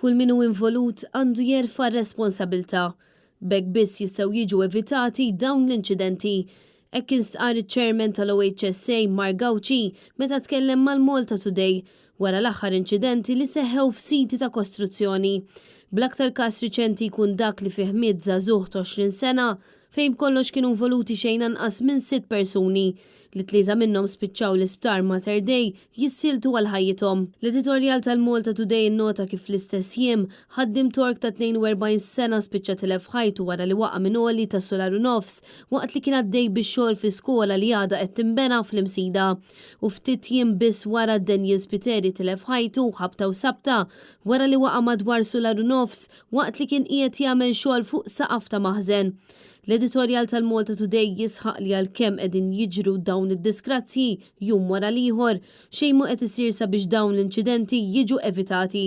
Kull min hu involut għandu jerfa' r-responsabilità. B'hekk biss jistgħu jiġu evitati dawn l-inċidenti. Hekk kien stqarr iċ-Chairman tal-OHSA Mark Gauci meta tkellem mal-Malta Today wara l-aħħar inċidenti li seħħew f'siti ta' kostruzzjoni. Bl-aktar każ riċenti jkun dak li fih miet żagħżugħ ta' 20 sena fejn b'kollox kienu involuti xejn anqas minn sitt persuni, li tlieta minnhom spiċċaw l-Isptar Mater Dei jissieltu għal ħajjithom. L-editorjal tal-Malta Today innota kif fl-istess jiem, ħaddiem Tork ta' 42 sena spiċċa tilef ħajtu wara li waqa' minn għoli ta' sular u nofs waqt li kien għaddej bix-xogħol fi skola li għadha qed tinbena fl-Imsida. U ftit jiem biss wara Daniel Spiteri tilef ħajtu ħabta u sabta wara li waqa' madwar sular u nofs waqt li kien qiegħed jagħmel xogħol fuq saqaf ta' maħżen. L-editorjal tal-Malta Today jisħaq li għalkemm qegħdin jiġru dawn id-disgrazzji jum wara l-ieħor, xejn mhu qed isir sabiex dawn l-inċidenti jiġu evitati.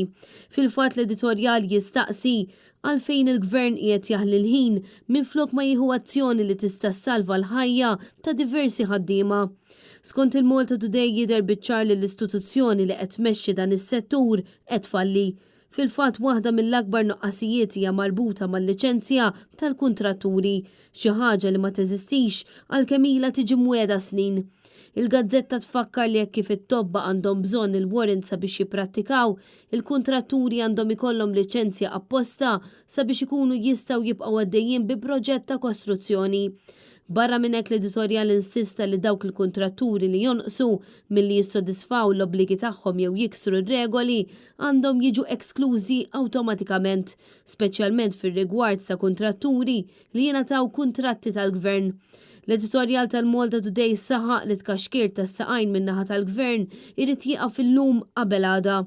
Fil-fatt l-editorjal jistaqsi għalfejn il-Gvern qiegħed jaħli l-ħin minflok ma jieħu azzjoni li tista' ssalva l-ħajja ta' diversi ħaddiema. Skont il-Malta Today jidher biċ-ċar li l-istituzzjoni li qed tmexxi dan is-settur qed tfalli. Fil-fatt waħda mill-akbar nuqqasijiet hija marbuta mal-liċenzja tal-kuntratturi, xi ħaġa li ma teżistix għalkemm ilha tiġi mwiegħda snin. Il-gazzetta tfakkar li hekk kif it-tobba għandhom bżonn il-warrant sabiex jipprattikaw, il-kuntratturi għandhom ikollhom liċenzja apposta sabiex ikunu jistgħu jibqgħu għaddejjin bi proġett ta' kostruzzjoni. Barra minn hekk l-editorjal insista li dawk il-kuntratturi li jonqsu milli jissodisfaw l-obbligi tagħhom jew jiksru r-regoli għandhom jiġu eksklużi awtomatikament, speċjalment fir-rigward ta' kuntratturi li jingħataw kuntratti tal-Gvern. L-editorjal tal-Malta Today saħaq li t-tkaxkir tas-saqajn min-naħa tal-Gvern irid jieqaf illum qabel għada.